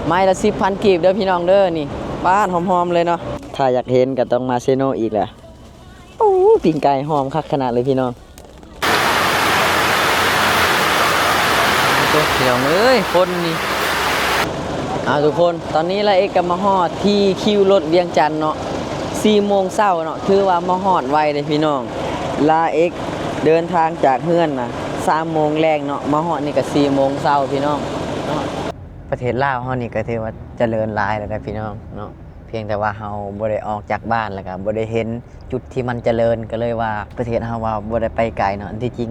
ໄມ້ລະສິບພັນກີບເດີພີ່ນ້ອງເດີ. ນີ້ ບາດ ຫອມໆເລີຍເນາະ. ຖ້າຢາກເຫັນກໍຕ້ອງມາເຊໂນອີກແຫຼະ. ໂອ້ ປີ້ງໄກ່ຫອມຄັກຂະໜາດເລີຍພີ່ນ້ອງ. ໂອ້ ພີ່ນ້ອງເອີຍ ຄົນນີ້. ເອົາ ທຸກຄົນ ຕອນນີ້ລາເອັກກໍມາຮອດທີ່ຄິວລົດວຽງຈັນເນາະ ສີ່ໂມງເຊົ້າເນາະ. ຖືວ່າມາຮອດໄວເດ້ພີ່ນ້ອງ. ລາເອັກເດີນທາງຈາກເຮືອນນະ ສາມໂມງແລງເນາະ ມາຮອດນີ້ກໍ ສີ່ໂມງເຊົ້າພີ່ນ້ອງເນາະ. ປະເທດລາວເຮົານີ້ກໍຖືວ່າຈະເລີນຫຼາຍແລ້ວນະພີ່ນ້ອງເນາະ. ພຽງແຕ່ວ່າເຮົາບໍ່ໄດ້ອອກຈາກບ້ານ ແລ້ວກໍບໍ່ໄດ້ເຫັນຈຸດທີ່ມັນຈະເລີນ ກໍເລີຍວ່າປະເທດເຮົາວ່າບໍ່ໄດ້ໄປໄກເນາະ. ທີ່ຈິງ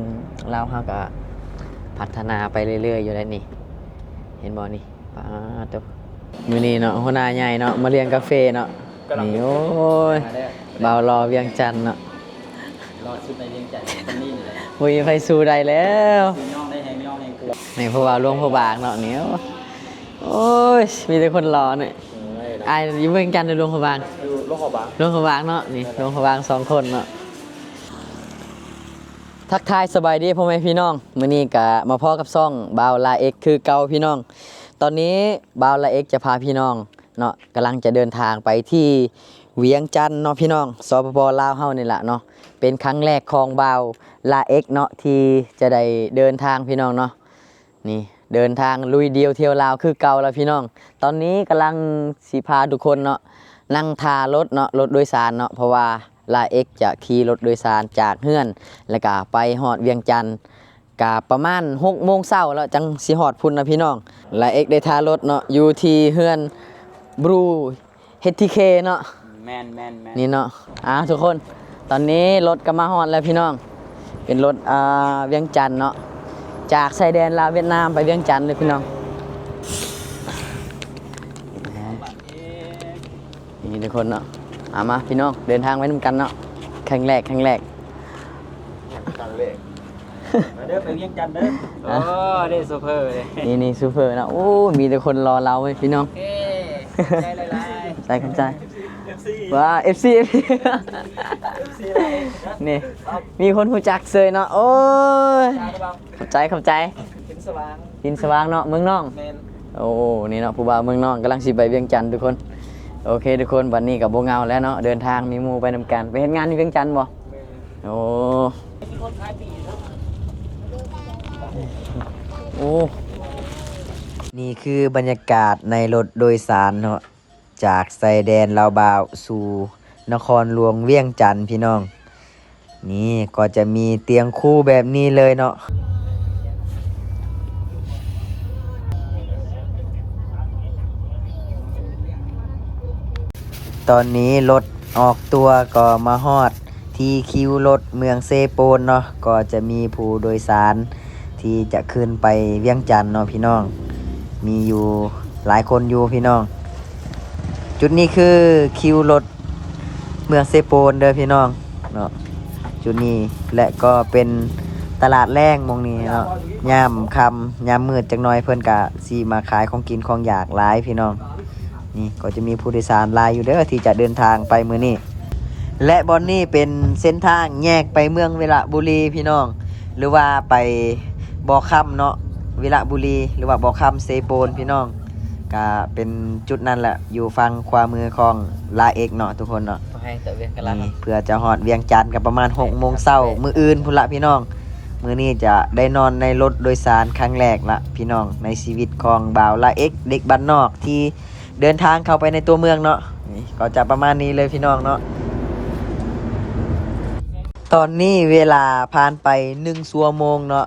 ລາວເຮົາກໍພັດທະນາໄປເລື້ອຍໆຢູ່ແລ້ວນີ້ ເຫັນບໍ່ນີ້. ປາດໂທ້ ມື້ນີ້ເນາະ ຫົວໜ້າໃຫຍ່ເນາະ ມາລ້ຽງກາເຟເນາະ. ນີ້ ໂອ້ຍ ບ່າວຫຼໍ່ວຽງຈັນເນາະ. ຫຼໍ່ສຸດໃນວຽງຈັນ ຄົນນີ້ແຫຼະ ບໍ່ມີໃຜສູ້ໄດ້ແລ້ວ. ນີ້ ຜູ້ບ່າວຫຼວງພະບາງເນາະນີ້. ໂອ້ຍ ມີແຕ່ຄົນຫຼໍ່ນີ້. ເອີຍ ອ້າຍຢູ່ວຽງຈັນ ຫຼື ຫຼວງພະບາງ? ຢູ່ຫຼວງພະບາງ. ຫຼວງພະບາງເນາະ. ນີ້ ຫຼວງພະບາງສອງຄົນເນາະ. ທັກທາຍສະບາຍດີພໍ່ແມ່ພີ່ນ້ອງ. ມື້ນີ້ກະມາພໍ້ກັບຊ່ອງບ່າວລາເອັກຄືເກົ່າພີ່ນ້ອງ. ຕອນນີ້ບ່າວລາເອັກຈະພາພີ່ນ້ອງເນາະ ກຳລັງຈະເດີນທາງໄປທີ່ວຽງຈັນເນາະພີ່ນ້ອງ. ສປປ ລາວເຮົານີ້ລະເນາະ. ເປັນຄັ້ງແລກຂອງບ່າວລາເອັກເນາະ ທີ່ຈະໄດ້ເດີນທາງພີ່ນ້ອງເນາະ. ນີ້ ເດີນທາງລຸຍດຽວທ່ຽວລາວຄືເກົ່າລະພີ່ນ້ອງ. ຕອນນີ້ກຳລັງຊິພາທຸກຄົນເນາະ ນັ່ງຖ້າລົດເນາະ ລົດໂດຍສານເນາະ. ເພາະວ່າລາເອັກຈະຂີ່ລົດໂດຍສານຈາກເຮືອນ ແລ້ວກະໄປຮອດວຽງຈັນ ກະປະມານຫົກໂມງເຊົ້າແລ້ວ ຈັ່ງຊິຮອດພຸ້ນນະພີ່ນ້ອງ. ລາເອັກໄດ້ຖ້າລົດເນາະ ຢູ່ທີ່ເຮືອນບຣູ ເຮັດທີເຄ ເນາະ. ແມ່ນໆໆ ນີ້ເນາະ. ອ່າ ທຸກຄົນ ຕອນນີ້ລົດກໍມາຮອດແລ້ວພີ່ນ້ອງ. ເປັນລົດ ອ່າ ວຽງຈັນເນາະ ຈາກຊາຍແດນລາວຫວຽດນາມໄປວຽງຈັນເລີຍພີ່ນ້ອງ. ນີ້ທຸກຄົນເນາະ. ເອົາມາພີ່ນ້ອງ ເດີນທາງໄປນຳກັນເນາະ. ຄັ້ງແລກ ຄັ້ງແລກ ຄັ້ງແລກ. ມາເດີ ໄປວຽງຈັນເດີ. ອ່ະ ໂອ້ ເດ້ໂຊເຟີເດ້. ນີ້ ນີ້ໂຊເຟີເນາະ. ໂອ້ ມີແຕ່ຄົນຫຼໍ່ເຫຼົ່າເວີຍພີ່ນ້ອງ. ໂອເຄ ຂອບໃຈຫຼາຍໆ. ໃຈ ຂອບໃຈ. ເອັຟຊີ ເອັຟຊີ ວ້າ ເອັຟຊີ ເອັຟຊີ ເອັຟຊີ ນີ້ ມີຄົນຮູ້ຈັກເສີຍເນາະ. ໂອ້ຍ ຂອບໃຈ ຂອບໃຈ. ຫີນສະຫວ່າງ ຫີນສະຫວ່າງເນາະ ເມືອງນອງ. ແມ່ນ. ໂອ້ ນີ້ເນາະ ຜູ້ບ່າວເມືອງນອງກຳລັງຊິໄປວຽງຈັນທຸກຄົນ. ໂອເຄທຸກຄົນ ບັດນີ້ກໍບໍ່ເຫງົາແລ້ວເນາະ ເດີນທາງມີໝູ່ໄປນຳກັນ. ໄປເຮັດງານຢູ່ວຽງຈັນບໍ່? ແມ່ນ. ໂອ້ ໂອ້ ນີ້ຄືບັນຍາກາດໃນລົດໂດຍສານເນາະ ຈາກຊາຍແດນລາວບາວສູ່ນະຄອນຫຼວງວຽງຈັນພີ່ນ້ອງ. ນີ້ກໍຈະມີຕຽງຄູ່ແບບນີ້ເລີຍເນາະ. ຕອນນີ້ລົດອອກຕົວກໍມາຮອດທີ່ຄິວລົດເມືອງເຊໂປນເນາະ. ກໍຈະມີຜູ້ໂດຍສານທີ່ຈະຂຶ້ນໄປວຽງຈັນເນາະພີ່ນ້ອງ ມີຢູ່ຫຼາຍຄົນຢູ່ພີ່ນ້ອງ. ຈຸດນີ້ຄືຄິວລົດ ເມືອງເຊໂປນເດີພີ່ນ້ອງເນາະ ຈຸດນີ້. ແລະກໍເປັນຕະຫຼາດແລງໝ່ອງນີ້ເນາະ ຍາມຄ່ຳຍາມມືດຈັກໜ້ອຍເພິ່ນກະຊິມາຂາຍຂອງກິນຂອງຢາກຫຼາຍພີ່ນ້ອງ. ນີ້ກໍຈະມີຜູ້ໂດຍສານຫຼາຍຢູ່ເດີທີ່ຈະເດີນທາງໄປມື້ນີ້. ແລະບ່ອນນີ້ເປັນເສັ້ນທາງແຍກໄປເມືອງວິລະບູລີພີ່ນ້ອງ ຫຼືວ່າໄປບໍ່ຄຳເນາະ ວິລະບູລີ ຫຼືວ່າບໍ່ຄຳເຊໂປນພີ່ນ້ອງ. ກະເປັນຈຸດນັ້ນແຫຼະ ຢູ່ຝັ່ງຂວາມືຂອງລາເອັກເນາະທຸກຄົນເນາະ. ນີ້ ເພື່ອຈະຮອດວຽງຈັນກໍປະມານຫົກໂມງເຊົ້າມື້ອື່ນພຸ້ນລະພີ່ນ້ອງ. ມື້ນີ້ຈະໄດ້ນອນໃນລົດໂດຍສານຄັ້ງແລກລະພີ່ນ້ອງ ໃນຊີວິດຂອງບ່າວລາເອັກ ເດັກບ້ານນອກທີ່ເດີນທາງເຂົ້າໄປໃນຕົວເມືອງເນາະ. ນີ້ກໍຈະປະມານນີ້ເລີຍພີ່ນ້ອງເນາະ. ຕອນນີ້ເວລາຜ່ານໄປໜຶ່ງຊົ່ວໂມງເນາະ.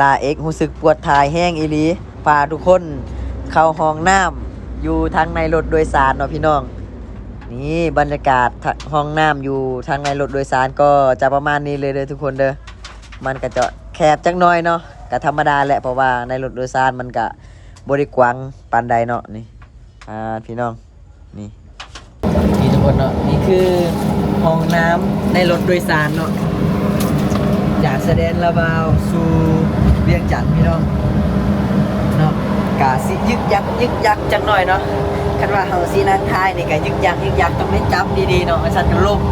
ລາເອັກຮູ້ສຶກປວດຖ່າຍແຮງອີ່ຫຼີ ພາທຸກຄົນເຂົ້າຫ້ອງນ້ຳຢູ່ທາງໃນລົດໂດຍສານເນາະພີ່ນ້ອງ. ນີ້ບັນຍາກາດຫ້ອງນ້ຳຢູ່ທາງໃນລົດໂດຍສານກໍຈະປະມານນີ້ເລີຍເດີທຸກຄົນເດີ. ມັນກະຈະແຄບຈັກໜ້ອຍເນາະ ກະທຳມະດາແຫຼະ ເພາະວ່າໃນລົດໂດຍສານມັນກະບໍ່ໄດ້ກວ້າງປານໃດເນາະ. ນີ້ ອ່າ ພີ່ນ້ອງ ນີ້ ນີ້ທຸກຄົນເນາະ ນີ້ຄືຫ້ອງນ້ຳໃນລົດໂດຍສານເນາະ ຈາກຊາຍແດນລາວບາວສູ່ວຽງຈັນພີ່ນ້ອງເນາະ. ກະຊິຍຶກຍັກຍຶກຍັກຈັກໜ້ອຍເນາະ ຄັນວ່າເຮົາຊິນັ່ງຖ່າຍນີ້ກະຍຶກຍັກຍຶກຍັກ ຕ້ອງໄດ້ຈັບດີໆເນາະ ຄັນຊັ້ນກະລົ້ມ. ນ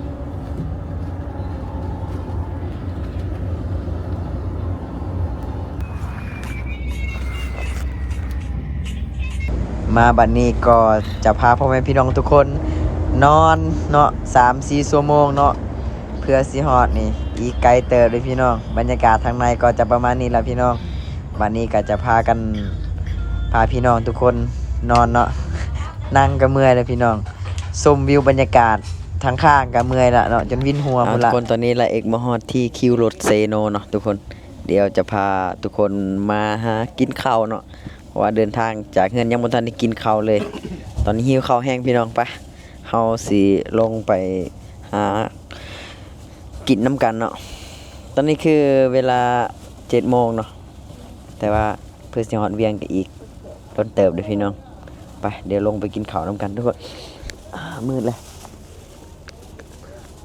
ີ້ ມາບັດນີ້ກໍຈະພາພໍ່ແມ່ພີ່ນ້ອງທຸກຄົນນອນເນາະ ສາມສີ່ຊົ່ວໂມງເນາະ ເພື່ອຊິຮອດນີ້ ອີກໄກເຕີບເດ້ພີ່ນ້ອງ. ບັນຍາກາດທາງໃນກໍຈະປະມານນີ້ລະພີ່ນ້ອງ. ບັດນີ້ກໍຈະພາກັນ ພາພີ່ນ້ອງທຸກຄົນນອນເນາະ ນັ່ງກໍເມື່ອຍແລ້ວພີ່ນ້ອງ ຊົມວິວບັນຍາກາດທາງຂ້າງກໍເມື່ອຍລະເນາະ ຈົນວິນຫົວພຸ້ນລະ. ທຸກຄົນ ຕອນນີ້ລາເອັກມາຮອດທີ່ຄິວລົດເຊໂນເນາະທຸກຄົນ. ດຽວຈະພາທຸກຄົນມາຫາກິນເຂົ້າເນາະ ເພາະວ່າເດີນທາງຈາກເຮືອນຍັງບໍ່ທັນໄດ້ກິນເຂົ້າເລີຍ. ຕອນນີ້ຫິວເຂົ້າແຮງພີ່ນ້ອງ. ໄປ ເຮົາຊິລົງໄປຫາກິນນຳກັນເນາະ. ຕອນນີ້ຄືເວລາເຈັດໂມງເນາະ ແຕ່ວ່າເພື່ອຊິຮອດວຽງກໍອີກດົນເຕີບເດ້ພີ່ນ້ອງ. ໄປ ດຽວລົງໄປກິນເຂົ້ານຳກັນທຸກຄົນ. ອາ ມືດແລ້ວ.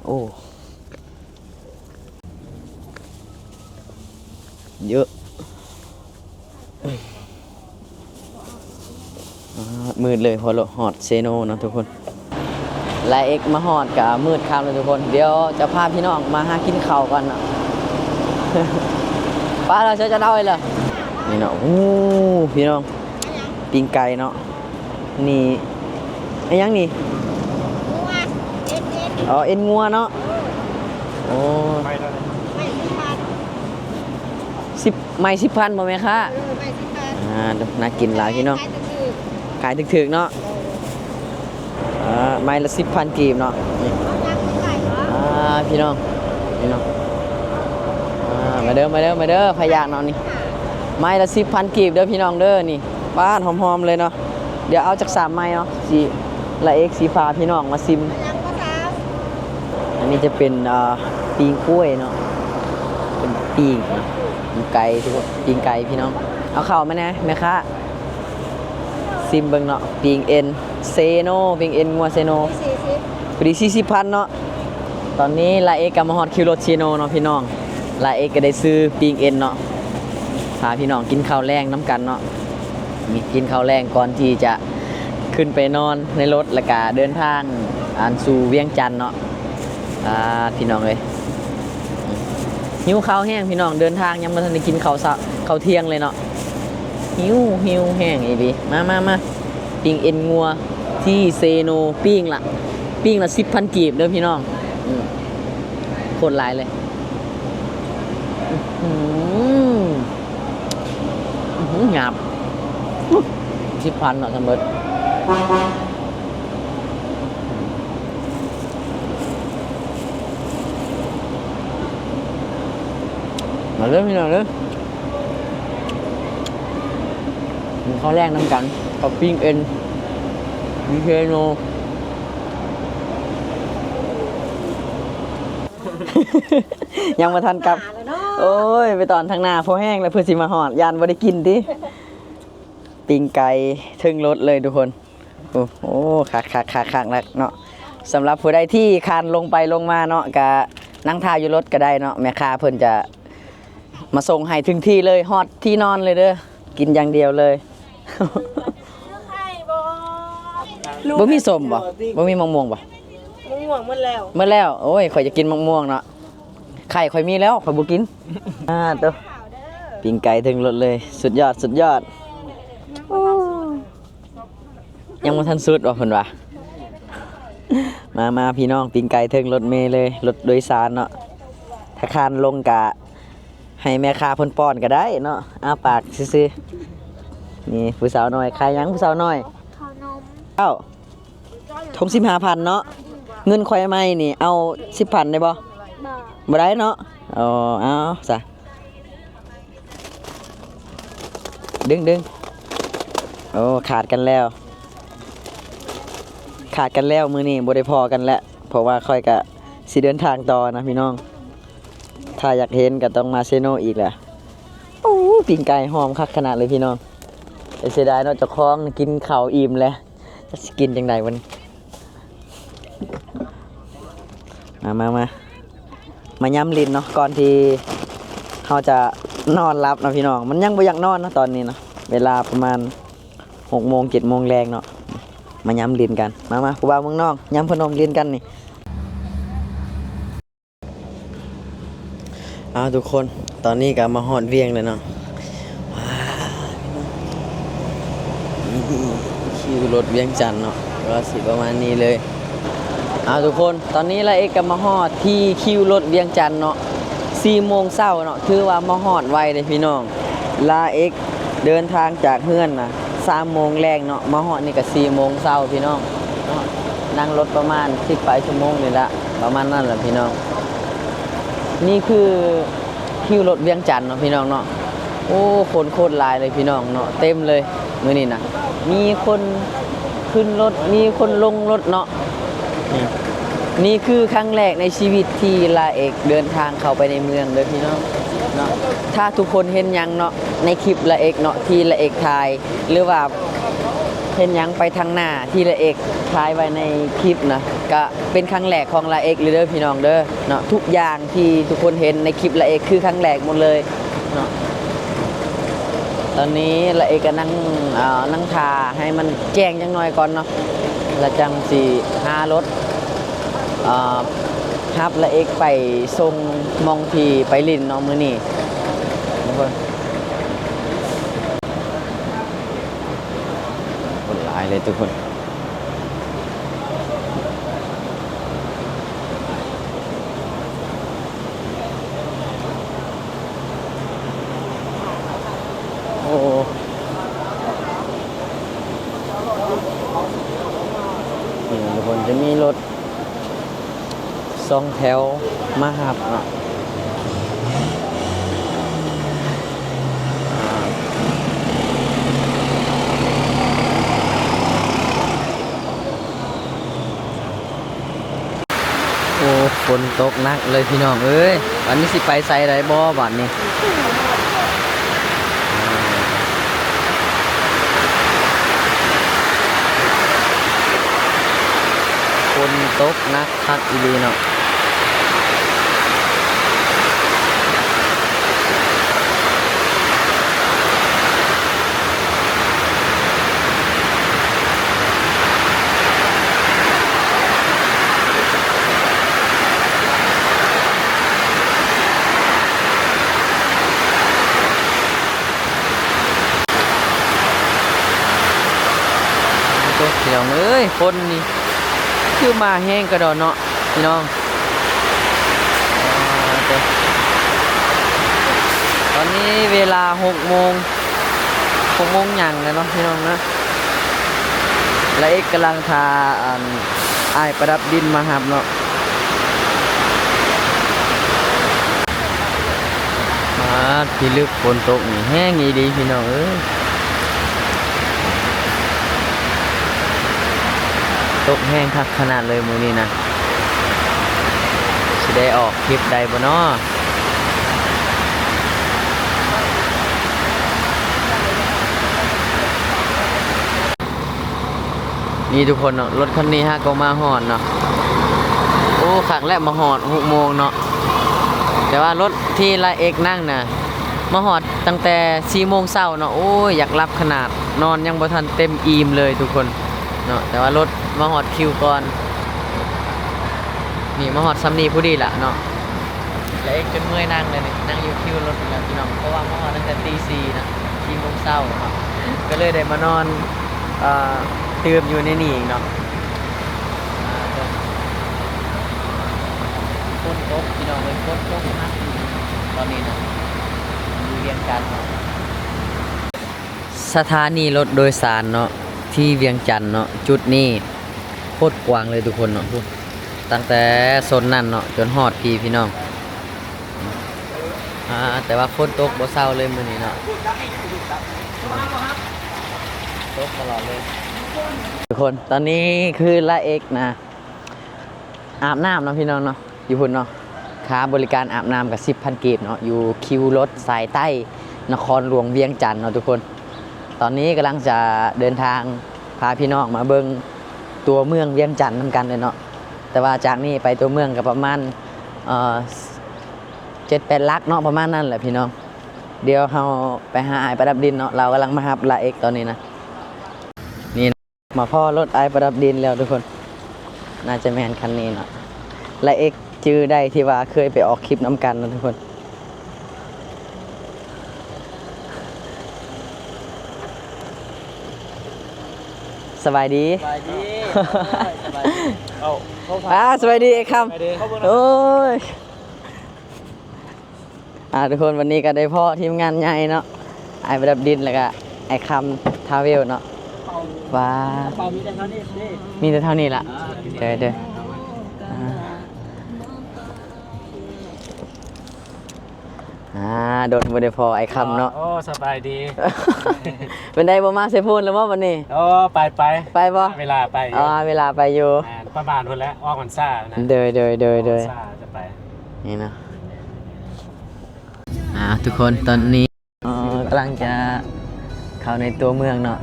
ໂອ້ ເຍອະ ອາ ມືດເລີຍ ພໍເລາະຮອດເຊໂນເນາະທຸກຄົນ. ລາເອັກມາຮອດກະມືດຄ່ຳແລ້ວທຸກຄົນ. ດຽວຈະພາພີ່ນ້ອງມາຫາກິນເຂົ້າກ່ອນເນາະ. ໄປລະ ເຊີນເຈົ້າເອົາເລີຍ. ນີ້ເນາະ ໂອ້ ພີ່ນ້ອງ ປີ້ງໄກ່ເນາະ. ນີ້ ອີຫຍັງນີ້? ງົວ ເອັນ ເອັນ ອໍ ເອັນງົວເນາະ. ໂອ້ ໄມ້ເທົ່າໃດ? ໄມ້ສິບພັນ ສິບ ໄມ້ສິບພັນບໍ່ແມ່ຄ້າ? ເອີ ໄມ້ສິບພັນ. ອ່າ ໜ້າກິນຫຼາຍພີ່ນ້ອງ ຂາຍຖືກໆ ຂາຍຖືກໆເນາະ. ອ່າ ໄມ້ລະສິບພັນກີບເນາະ. ນີ້ ອ່າ ພີ່ນ້ອງ ພີ່ນ້ອງ ອ່າ ມາເດີ ມາເດີ ມາເດີ ໃຜຢາກເນາະນີ້. ໄມ້ລະສິບພັນກີບເດີພີ່ນ້ອງເດີ. ນີ້ ປາດ ຫອມໆເລີຍເນາະ. ດຽວເອົາຈັກສາມໄມ້ເນາະ ຊິ ລາເອັກຊິພາພີ່ນ້ອງມາຊິມ. ອັນນີ້ຈະເປັນ ອ່າ ປີ້ງກ້ວຍເນາະ ເປັນປີ້ງເນາະ ປີ້ງໄກ່ ປີ້ງໄກ່ພີ່ນ້ອງ. ເອົາເຂົ້າມາແດ່ແມ່ຄ້າ. ຊິມເບິ່ງເນາະ ປີ້ງເອັນເຊໂນ ປີ້ງເອັນງົວເຊໂນ ສີ່ສິບ ພໍດີສີ່ສິບພັນເນາະ. ຕອນນີ້ລາເອັກກໍມາຮອດຄິວລົດເຊໂນເນາະພີ່ນ້ອງ. ລາເອັກກໍໄດ້ຊື້ປີ້ງເອັນເນາະ ພາພີ່ນ້ອງກິນເຂົ້າແລງນຳກັນເນາະ. ນີ້ ກິນເຂົ້າແລງກ່ອນທີ່ຈະຂຶ້ນໄປນອນໃນລົດ ແລ້ວກະເດີນທາງ ອັນ ສູ່ວຽງຈັນເນາະ. ອ່າ ພີ່ນ້ອງເອີຍ ຫິວເຂົ້າແຮງພີ່ນ້ອງ ເດີນທາງຍັງບໍ່ທັນໄດ້ກິນເຂົ້າເຊົ້າ ເຂົ້າທ່ຽງເລີຍເນາະ. ຫິວ ຫິວແຮງອີ່ຫຼີ. ມາ ມາ ມາ ປີ້ງເອັນງົວທີ່ເຊໂນ ປີ້ງລະ ປີ້ງລະສິບພັນກີບເດີພີ່ນ້ອງ. ອືມ ໂຄດຫຼາຍເລີຍ. ອືມ ອືມ ຫຍາບ ສິບພັນເນາະ ທັງເບິດ. ມາເດີພີ່ນ້ອງເດີ ກິນເຂົ້າແລງນຳກັນ ເຂົ້າປີ້ງເອັນຢູ່ເຊໂນ. ຍັງບໍ່ທັນກັບ. ໂອ້ຍ ໄປຕອນທາງໜ້າພໍແຮງແລ້ວ ເພື່ອຊິມາຮອດ ຢ້ານບໍ່ໄດ້ກິນຕິ. ປີ້ງໄກ່ເທິງລົດເລີຍທຸກຄົນ. ໂອ້ໂຫ ຄັກໆໆໆເນາະ. ສຳລັບຜູ້ໃດທີ່ຄານລົງໄປລົງມາເນາະ ກະນັ່ງຖ້າຢູ່ລົດກໍໄດ້ເນາະ ແມ່ຄ້າເພິ່ນຈະມາສົ່ງໃຫ້ເຖິງທີ່ເລີຍ ຮອດທີ່ນອນເລີຍເດີ ກິນຢ່າງດຽວເລີຍ. ບໍ່ມີສົ້ມບໍ່? ບໍ່ມີໝາກມ່ວງບໍ່? ໝາກມ່ວງໝົດແລ້ວ. ໝົດແລ້ວ? ໂອ້ຍ ຂ້ອຍຢາກກິນໝາກມ່ວງເນາະ. ໄຂ່ຂ້ອຍມີແລ້ວ ຂ້ອຍບໍ່ກິນ. ອ່າ ໂຕ ປີ້ງໄກ່ເທິງລົດເລີຍ ສຸດຍອດ ສຸດຍອດ. ໂອ້ ຍັງບໍ່ທັນສຸດວ່າເພິ່ນວ່າ. ມາ ມາ ພີ່ນ້ອງ ປີ້ງໄກ່ເທິງລົດເມເລີຍ ລົດໂດຍສານເນາະ. ຖ້າຄານລົງກະໃຫ້ແມ່ຄ້າເພິ່ນປ້ອນກໍໄດ້ເນາະ ອ້າປາກຊື່ໆ. ນີ້ຜູ້ສາວນ້ອຍ ຂາຍຫຍັງຜູ້ສາວນ້ອຍ? ເຂົ້າໜົມ. ເອົ້າ ຖົງສິບຫ້າພັນເນາະ. ເງິນຂ້ອຍໃໝ່ນີ້ ເອົາສິບພັນໄດ້ບໍ່? ບໍ່ ບໍ່ໄດ້ເນາະ. ອໍ ເອົາຊະ ດຶງໆ. ໂອ້ ຂາດກັນແລ້ວ ຂາດກັນແລ້ວ ມື້ນີ້ບໍ່ໄດ້ພໍ້ກັນແລ້ວ ເພາະວ່າຂ້ອຍກະຊິເດີນທາງຕໍ່ນະພີ່ນ້ອງ. ຖ້າຢາກເຫັນກໍຕ້ອງມາເຊໂນອີກແຫຼະ. ໂອ້ ປີ້ງໄກ່ຫອມຄັກຂະໜາດເລີຍພີ່ນ້ອງ. ແຕ່ເສຍດາຍເນາະ ເຈົ້າຂອງກິນເຂົ້າອີ່ມແລ້ວ ຈັກຊິກິນຈັ່ງໃດບັດນີ້. ມາ ມາ ມາ ມາຢ້ຳຫຼິ້ນເນາະ ກ່ອນທີ່ເຮົາຈະນອນຫຼັບເນາະພີ່ນ້ອງ. ມັນຍັງບໍ່ຢາກນອນເນາະຕອນນີ້ເນາະ ເວລາປະມານຫົກໂມງ ເຈັດໂມງແລງເນາະ. ມາຢ້ຳຫຼິ້ນກັນ ມາ ມາ ຜູ້ບ່າວເມືອງນອກ ຍ້ຳພະນົມຫຼິ້ນກັນນີ້. ເອົາ ທຸກຄົນ ຕອນນີ້ກໍມາຮອດວຽງແລ້ວເນາະ. ວ້າວ ພີ່ນ້ອງ ນີ້ ໂອເຄ ຄິວລົດວຽງຈັນເນາະ ກໍຊິປະມານນີ້ເລີຍ. ເອົາ ທຸກຄົນ ຕອນນີ້ລາເອກກໍມາຮອດທີ່ຄິວລົດວຽງຈັນເນາະ ສີ່ໂມງເຊົ້າເນາະ ຖືວ່າມາຮອດໄວເດ້ພີ່ນ້ອງ. ລາເອກເດີນທາງຈາກເຮືອນນະ ສາມໂມງແລງເນາະ ມາຮອດນີ້ກໍສີ່ໂມງເຊົ້າພີ່ນ້ອງເນາະ. ນັ່ງລົດປະມານສິບປາຍຊົ່ວໂມງນີ້ລະ ປະມານນັ້ນລະພີ່ນ້ອງ. ນີ້ຄື ຄິວລົດວຽງຈັນເນາະພີ່ນ້ອງເນາະ. ໂອ້ ຄົນໂຄດຫຼາຍເລີຍພີ່ນ້ອງເນາະ ເຕັມເລີຍມື້ນີ້ນະ. ມີຄົນຂຶ້ນລົດ ມີຄົນລົງລົດເນາະ. ນີ້ ນີ້ຄືຄັ້ງແລກໃນຊີວິດທີ່ລາເອກເດີນທາງເຂົ້າໄປໃນເມືອງເດີພີ່ນ້ອງເນາະ. ຖ້າທຸກຄົນເຫັນຫຍັງເນາະ ໃນຄລິບລາເອກເນາະ ທີ່ລາເອກຖ່າຍ ຫຼືວ່າເຫັນຫຍັງໄປທາງໜ້າທີ່ລາເອກຖ່າຍໄວ້ໃນຄລິບນະ ກະເປັນຄັ້ງແລກຂອງລາເອກເລີຍເດີພີ່ນ້ອງເດີເນາະ. ທຸກຢ່າງ ທີ່ທຸກຄົນເຫັນໃນຄລິບລາເອກຄືຄັ້ງແລກໝົດເລີຍເນາະ. ຕອນນີ້ລາເອກກໍນັ່ງ ເອີ ນັ່ງຖ້າໃຫ້ມັນແຈ້ງຈັກໜ່ອຍກ່ອນເນາະ ແລ້ວຈັ່ງຊິຫາລົດ ເອີ ຮັບລາເອກໄປສົ່ງໝ່ອງທີ່ໄປຫຼິ້ນເນາະມື້ນີ້ທຸກຄົນ. ຄົນຫຼາຍເລີຍທຸກຄົນ. ໂອ້ ນີ້ທຸກຄົນ ຈະມີລົດສອງແຖວມາຮັບເນາະ. ໂອ້ ຝົນຕົກໜັກເລີຍພີ່ນ້ອງເອີຍ ບາດນີ້ຊິໄປໃສໄດ້ບໍ່ບາດນີ້. ຝົນຕົກໜັກຄັກອີ່ຫຼີເນາະ. ໂອ້ ພີ່ນ້ອງເອີຍ ຝົນນີ້ຄືມາແຮງກະດອນເນາະ ພີ່ນ້ອງ. ອ່າ ຕອນນີ້ເວລາຫົກໂມງ ຫົກໂມງຫຍັງແລ້ວເນາະ ພີ່ນ້ອງເນາະ. ລາເອກກຳລັງຖ້າ ອັນ ອ້າຍປະດັບດິນມາຮັບເນາະ. ປາດ ພິລຶກ ຝົນຕົກນີ້ແຮງອີ່ຫຼີພີ່ນ້ອງເອີຍ ຕົກແຮງຄັກຂະໜາດເລີຍມື້ນີ້ນະ. ຊິໄດ້ອອກຄລິບໄດ້ບໍ່ນໍ? ນີ້ທຸກຄົນເນາະ ລົດຄັນນີ້ຫາກໍມາຮອດເນາະ. ໂອ້ ຄັກແຫຼະ ມາຮອດຫົກໂມງເນາະ. ແຕ່ວ່າລົດທີ່ລາເອກນັ່ງນະ ມາຮອດຕັ້ງແຕ່ສີ່ໂມງເຊົ້າເນາະ. ໂອ້ຍ ຢາກຫຼັບຂະໜາດ ນອນຍັງບໍ່ທັນເຕັມອີ່ມເລີຍທຸກຄົນເນາະ. ແຕ່ວ່າລົດມາຮອດຄິວກ່ອນ. ນີ້ມາຮອດຊ່ຳນີ້ພໍດີລະເນາະ. ລາເອກຈົນເມື່ອຍນັ່ງເລີຍນີ້ ນັ່ງຢູ່ຄິວລົດນີ້ລະພີ່ນ້ອງ ເພາະວ່າມາຮອດຕັ້ງແຕ່ຕີສີ່ນະ ສີ່ໂມງເຊົ້າເນາະ ກໍເລີຍໄດ້ມານອນ ເອີ ຕື່ມຢູ່ໃນນີ້ອີກເນາະ. ອ່າ ຝົນຕົກພີ່ນ້ອງເອີຍ ຝົນຕົກໜັກອີ່ຫຼີຕອນນີ້ນະ ຢູ່ວຽງຈັນເນາະ. ສະຖານີລົດໂດຍສານເນາະ ທີ່ວຽງຈັນເນາະ ຈຸດນີ້ໂຄດກວ້າງເລີຍທຸກຄົນເນາະ. ພຸ້ນ ຕັ້ງແຕ່ໂຊນນັ້ນເນາະ ຈົນຮອດພີ້ພີ່ນ້ອງ. ອ່າ ແຕ່ວ່າຝົນຕົກບໍ່ເຊົາເລີຍມື້ນີ້ເນາະ ຕົກຕະຫຼອດເລີຍ. ທຸກຄົນ ຕອນນີ້ຄືລາເອກນະ ອາບນ້ຳເນາະພີ່ນ້ອງເນາະ ຢູ່ພຸ້ນເນາະ. ຄ່າບໍລິການອາບນ້ຳກໍສິບພັນກີບເນາະ ຢູ່ຄິວລົດສາຍໃຕ້ ນະຄອນຫຼວງວຽງຈັນເນາະທຸກຄົນ. ຕອນນີ້ກຳລັງຈະເດີນທາງພາພີ່ນ້ອງມາເບິ່ງຕົວເມືອງວຽງຈັນນຳກັນເລີຍເນາະ. ແຕ່ວ່າຈາກນີ້ໄປຕົວເມືອງກໍປະມານ ເອີ ເຈັດແປດຫຼັກເນາະ ປະມານນັ້ນແຫຼະພີ່ນ້ອງ. ດຽວເຮົາໄປຫາອ້າຍປະດັບດິນເນາະ ລາວກຳລັງມາຮັບລາເອກຕອນນີ້ນະ. ນີ້ ມາພໍ້ລົດອ້າຍປະດັບດິນແລ້ວທຸກຄົນ ໜ້າຈະແມ່ນຄັນນີ້ເນາະ. ລາເອກຈື່ໄດ້ທີ່ວ່າເຄີຍໄປອອກຄລິບນຳກັນເນາະທຸກຄົນ. ສະບາຍດີ ສະບາຍດີ ສະບາຍດີ ເອົາ ອ່າ ສະບາຍດີອ້າຍຄຳ ສະບາຍດີ ໂອ້ຍ ອ່າ ທຸກຄົນ ວັນນີ້ກໍໄດ້ພໍ້ທີມງານໃຫຍ່ເນາະ ອ້າຍປະດັບດິນ ແລ້ວກໍອ້າຍຄຳ Travel ເນາະ ກະເປົາ ວ່າ ກະເປົາມີແຕ່ເທົ່ານີ້ເດ້ ມີແຕ່ເທົ່ານີ້ລະ ອ່າ ເດີໆ ອ່າ ອ່າ ດົນບໍ່ໄດ້ພໍ້ອ້າຍຄຳເນາະ ໂອ້ ສະບາຍດີ ເປັນໃດ ບໍ່ມາໃສ່ໂພນແລ້ວບໍ່ບັດນີ້? ໂອ້ ໄປ ໄປ ໄປບໍ່? ເວລາໄປຢູ່ ອ່າ ເວລາໄປຢູ່ ແມ່ນ ປະມານພຸ້ນແຫຼະ ອອກພັນສານະ ໂດຍໆໆໆ ອອກພັນສາຈະໄປ ນີ້ເນາະ ອ່າ ທຸກຄົນ ຕອນນີ້ ເອີ ກຳລັງຈະເຂົ້າໃນຕົວເມືອງເນາະ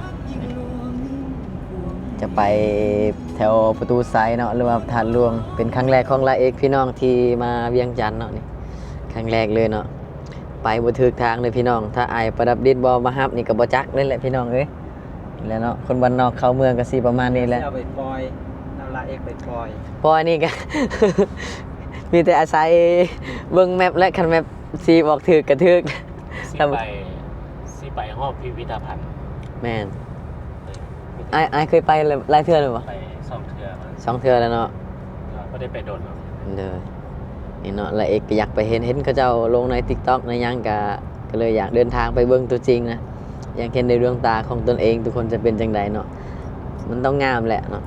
ຈະໄປແຖວປະຕູໄຊເນາະ ຫຼືວ່າພະທາດຫຼວງ ເປັນຄັ້ງແລກຂອງລາເອກພີ່ນ້ອງທີ່ມາວຽງຈັນເນາະ ນີ້ຄັ້ງແລກເລີຍເນາະ ໄປບໍ່ຖືກທາງເລີຍພີ່ນ້ອງ ຖ້າອ້າຍປະດັບດິນບໍ່ມາຮັບນີ້ກໍບໍ່ຈັກເລີຍແຫຼະພີ່ນ້ອງເອີຍ ແລ້ວເນາະ ຄົນບ້ານນອກເຂົ້າເມືອງກໍຊິປະມານນີ້ແຫຼະ ເອົາໄປປ່ອຍ ນຳລາເອກໄປປ່ອຍ ປ່ອຍນີ້ກໍ ມີແຕ່ອາໄສເບິ່ງແມັບແຫຼະ ຄັນແມັບຊີ້ບອກຖືກກໍຖືກ ຊິໄປ ຊິໄປຮອບພິພິທະພັນ ແມ່ນ ເອີ ອ້າຍ ອ້າຍເຄີຍໄປຫຼາຍເທື່ອແລ້ວບໍ່? ໄປສອງເທື່ອ ສອງເທື່ອແລ້ວເນາະ ກໍບໍ່ໄດ້ໄປດົນເນາະ ເດີ ນີ້ເນາະ ລາເອກກໍຢາກໄປເຫັນ ເຫັນເຂົາເຈົ້າລົງໃນຕິກຕັອກໃນຫຍັງ ກໍ ກໍເລີຍຢາກເດີນທາງໄປເບິ່ງຕົວຈິງນະ ຢາກເຫັນດ້ວຍດວງຕາຂອງຕົນເອງ ທຸກຄົນຈະເປັນຈັ່ງໃດເນາະ ມັນຕ້ອງງາມແຫຼະເນາະ.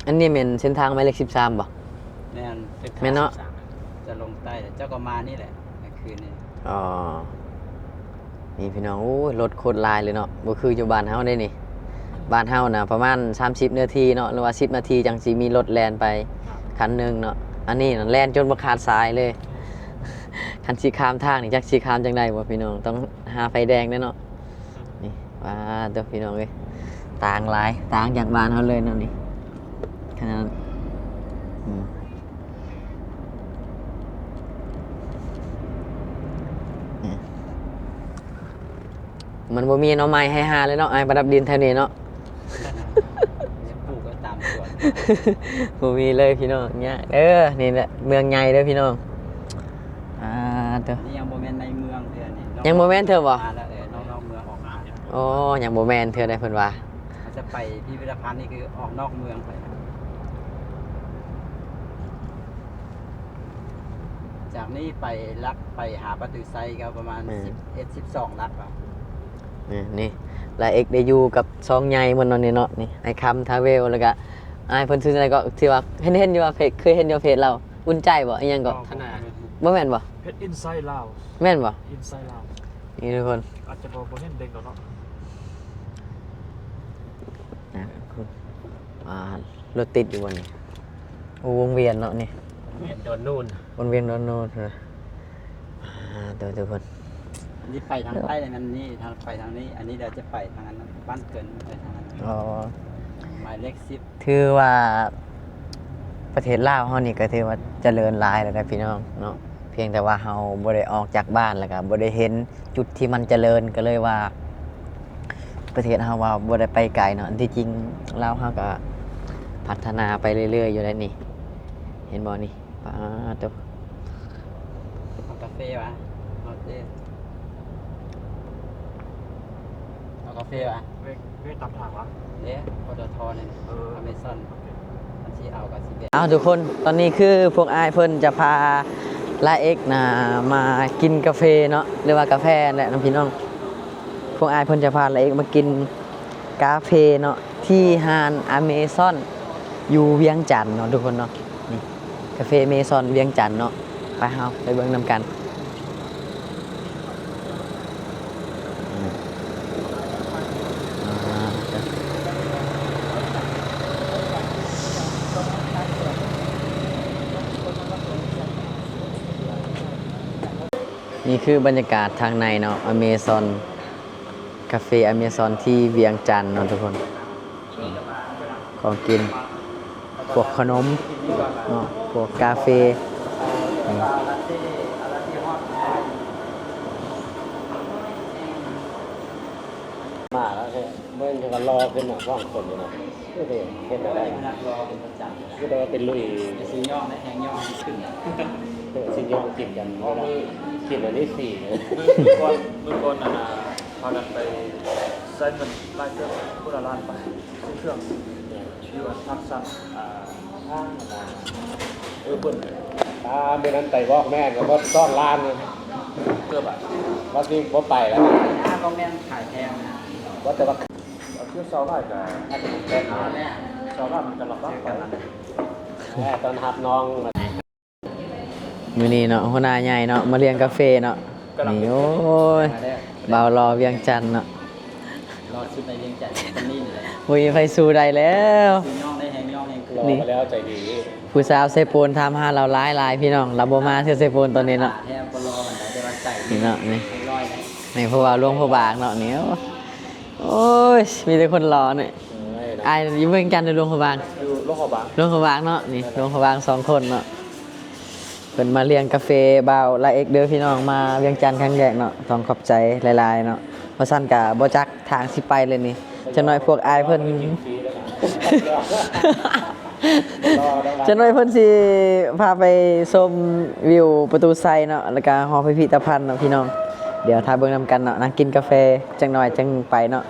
ອັນນີ້ແມ່ນເສັ້ນທາງໝາຍເລກສິບສາມບໍ່? ແມ່ນ ເສັ້ນທາງ ແມ່ນເນາະ ສິບສາມ ຈະລົງໃຕ້ ເຈົ້າກໍມານີ້ແຫຼະ ກາງຄືນນີ້ ອໍ ນີ້ພີ່ນ້ອງ ໂອ້ຍ ລົດໂຄດຫຼາຍເລີຍເນາະ ບໍ່ຄືຢູ່ບ້ານເຮົາເດ້ນີ້ ບ້ານເຮົານະປະມານສາມສິບນາທີເນາະ ຫຼືວ່າສິບນາທີຈັ່ງຊິມີລົດແລ່ນໄປຄັນໜຶ່ງເນາະ ອັນນີ້ນະແລ່ນຈົນບໍ່ຂາດສາຍເລີຍ ຄັນຊິຂ້າມທາງນີ້ຈັກຊິຂ້າມຈັ່ງໃດບໍ່ພີ່ນ້ອງ ຕ້ອງຫາໄຟແດງແດ່ເນາະ ນີ້ ປາດໂທ້ ພີ່ນ້ອງເອີຍ ຕ່າງຫຼາຍ ຕ່າງຈາກບ້ານເຮົາເລີຍເນາະນີ້ ຂະໜາດ ອືມ ມັນບໍ່ມີໜໍ່ໄມ້ໃຫ້ຫາເລີຍເນາະ ອ້າຍປະດັບດິນແຖວນີ້ເນາະ ຈະປູກໄວ້ຕາມສວນ ບໍ່ມີເລີຍພີ່ນ້ອງ ຍາກເດີ ນີ້ແຫຼະເມືອງໃຫຍ່ເດີພີ່ນ້ອງ ອ່າ ໂທ້ ນີ້ຍັງບໍ່ແມ່ນໃນເມືອງເທື່ອນີ້ ຍັງບໍ່ແມ່ນເທື່ອບໍ່? ມາແລ້ວ ເອີ ນອກ ນອກເມືອງອອກມາແລ້ວ ອໍ ຍັງບໍ່ແມ່ນເທື່ອໃດເພິ່ນວ່າ ເຮົາຈະໄປພິພິທະພັນນີ້ຄືອອກນອກເມືອງໄປ ຈາກນີ້ໄປຫຼັກ ໄປຫາປະຕູໄຊກໍປະມານ ແມ່ນ ສິບເອັດ ສິບສອງຫຼັກເນາະ ນີ້ ລາເອກໄດ້ຢູ່ກັບສອງໃຫຍ່ໝົດເນາະນີ້ເນາະ ນີ້ ອ້າຍຄຳ Travel ແລ້ວກະອ້າຍເພິ່ນຊື່ຈັ່ງໃດກໍ ທີ່ວ່າເຫັນ ເຫັນຢູ່ວ່າເພຈ ເຄີຍເຫັນຢູ່ເພຈລາວ ອຸ່ນໃຈບໍ່ ອີ່ຫຍັງກໍ ທະນາ ບໍ່ແມ່ນບໍ່? ເພຈ Inside Laos ແມ່ນບໍ່? Inside Laos ນີ້ທຸກຄົນ ອາດຈະບໍ່ ບໍ່ເຫັນເດັ່ງດອກເນາະ ນະ ອ່າ ລົດຕິດຢູ່ບໍ່ນີ້? ໂອ້ ວົງວຽນເນາະນີ້ ວຽນດອນນູນ ວົງວຽນດອນນູນ ອ່າ ໂຕ ທຸກຄົນ ອັນນີ້ໄປທາງໃຕ້ ອັນນີ້ທາງ ໄປທາງນີ້ ອັນນີ້ດຽວຈະໄປທາງນັ້ນ ບ້ານເກີນ ໄປທາງນັ້ນ ອໍ ໝາຍເລກສິບ ຖືວ່າປະເທດລາວເຮົານີ້ກໍຖືວ່າຈະເລີນຫຼາຍແລ້ວນະພີ່ນ້ອງເນາະ ພຽງແຕ່ວ່າເຮົາບໍ່ໄດ້ອອກຈາກບ້ານ ແລ້ວກໍບໍ່ໄດ້ເຫັນຈຸດທີ່ມັນຈະເລີນ ກໍເລີຍວ່າປະເທດເຮົາວ່າບໍ່ໄດ້ໄປໄກເນາະ ອັນທີ່ຈິງລາວເຮົາກໍພັດທະນາໄປເລື້ອຍໆຢູ່ແລ້ວນີ້ ເຫັນບໍ່ນີ້ ປາດໂທ້ ເອົາກາເຟວະ ເອົາເດ້ ເອົາກາເຟວະ ເວ ເວຕາມທາງວະ ເດ້ ປຕທ ນີ້ ເອີ ອາເມຊອນ ໂອເຄ ມັນຊິເອົາກໍຊິແບກ ເອົາ ທຸກຄົນ ຕອນນີ້ຄືພວກອ້າຍເພິ່ນຈະພາລາເອກນະມາກິນກາເຟເນາະ ຫຼືວ່າກາແຟແຫຼະເນາະພີ່ນ້ອງ ພວກອ້າຍເພິ່ນຈະພາລາເອກມາກິນກາເຟເນາະ ທີ່ຮ້ານອາເມຊອນ ຢູ່ວຽງຈັນເນາະ ທຸກຄົນເນາະ ນີ້ ກາເຟເມຊອນວຽງຈັນເນາະ ໄປ ເຮົາໄປເບິ່ງນຳກັນ ນີ້ຄືບັນຍາກາດທາງໃນເນາະ ອາເມຊອນ ກາເຟອາເມຊອນທີ່ວຽງຈັນເນາະທຸກຄົນ ຂອງກິນ ພວກຂະໜົມເນາະ ພວກກາເຟ ມາແລ້ວເດ້. ເພິ່ນກໍລໍຂຶ້ນເນາະ ສອງຄົນນີ້ເນາະ ຄືຊິເຮັດແນວໃດ ຄືແຕ່ວ່າເປັນລຸຍ ຊິຍ້ອງໄດ້ແຮງຍ້ອງຂຶ້ນ ເອີ ຊິຍ້ອງກິນກັນ ເພາະວ່າມື້ ກິນອັນນີ້ຟຣີ ມື້ ມື້ກ່ອນ ມື້ກ່ອນນັ້ນນະ ພາກັນໄປໃຊ້ເງິນຫຼາຍເຕີບ ພຸ້ນລະລ້ານປາຍ ຊື້ເຄື່ອງ ຢູ່ອັນພາກຊັ້ນ ອ່າ ທາງ ເອີ ເພິ່ນ ອ່າ ມື້ນັ້ນໄປບອກແມ່ກໍໝົດສອງລ້ານ ເກືອບອະ ວ່າຊິບໍ່ໄປແລ້ວນະ ບໍ່ແມ່ນຂາຍແພງນະ ວ່າແຕ່ວ່າ ເອົາເທື່ອຊາວຫຼາຍກໍອາດຈະບໍ່ແພງ ຊາວຫຼາຍມັນກໍລຳບາກປານນັ້ນ ແມ່ຕ້ອນຮັບນ້ອງ ມື້ນີ້ເນາະ ຫົວໜ້າໃຫຍ່ເນາະ ມາລ້ຽງກາເຟເນາະ ນີ້ ໂອ້ຍ ບ່າວຫຼໍ່ວຽງຈັນເນາະ ຫຼໍ່ສຸດໃນວຽງຈັນ ຄົນນີ້ນີ້ແຫຼະ ບໍ່ມີໃຜສູ້ໄດ້ແລ້ວ ຊິຍ້ອງໄດ້ແຮງຍ້ອງແຮງຂຶ້ນ ນີ້ ແລ້ວໃຈດີ ຜູ້ສາວເຊໂປນຖາມຫາລາວຫຼາຍໆ ພີ່ນ້ອງ ລາວບໍ່ມາເທື່ອເຊໂປນຕອນນີ້ເນາະ ແທ້ບໍ່ຫຼໍ່ປານໃດ ແຕ່ວ່າໃຈ ນີ້ເນາະ ນີ້ ເປັນຮ້ອຍເດ້ ນີ້ຜູ້ບ່າວຫຼວງພະບາງເນາະ ນີ້ ໂອ້ຍ ມີແຕ່ຄົນຫຼໍ່ນີ້ ເອີຍ ອ້າຍຢູ່ວຽງຈັນ ຫຼື ຫຼວງພະບາງ? ຢູ່ຫຼວງພະບາງ ຫຼວງພະບາງເນາະ ນີ້ ຫຼວງພະບາງສອງຄົນເນາະ ເພິ່ນມາລ້ຽງກາເຟບ່າວລາເອັກເດີພີ່ນ້ອງ ມາວຽງຈັນຄັ້ງແລກເນາະ ຕ້ອງຂອບໃຈຫຼາຍໆເນາະ ບໍ່ຊັ້ນກະບໍ່ຈັກທາງຊິໄປເລີຍນີ້ ຈັກໜ້ອຍພວກອ້າຍເພິ່ນ ຈັກໜ້ອຍເພິ່ນຊິພາໄປຊົມວິວປະຕູໄຊເນາະ ແລ້ວກະຫໍພິພິທະພັນເນາະພີ່ນ້ອງ ດຽວຖ້າເບິ່ງນຳກັນເນາະ ນັ່ງກິນກາເຟຈັກໜ້ອຍຈຶ່ງໄປເນາະ.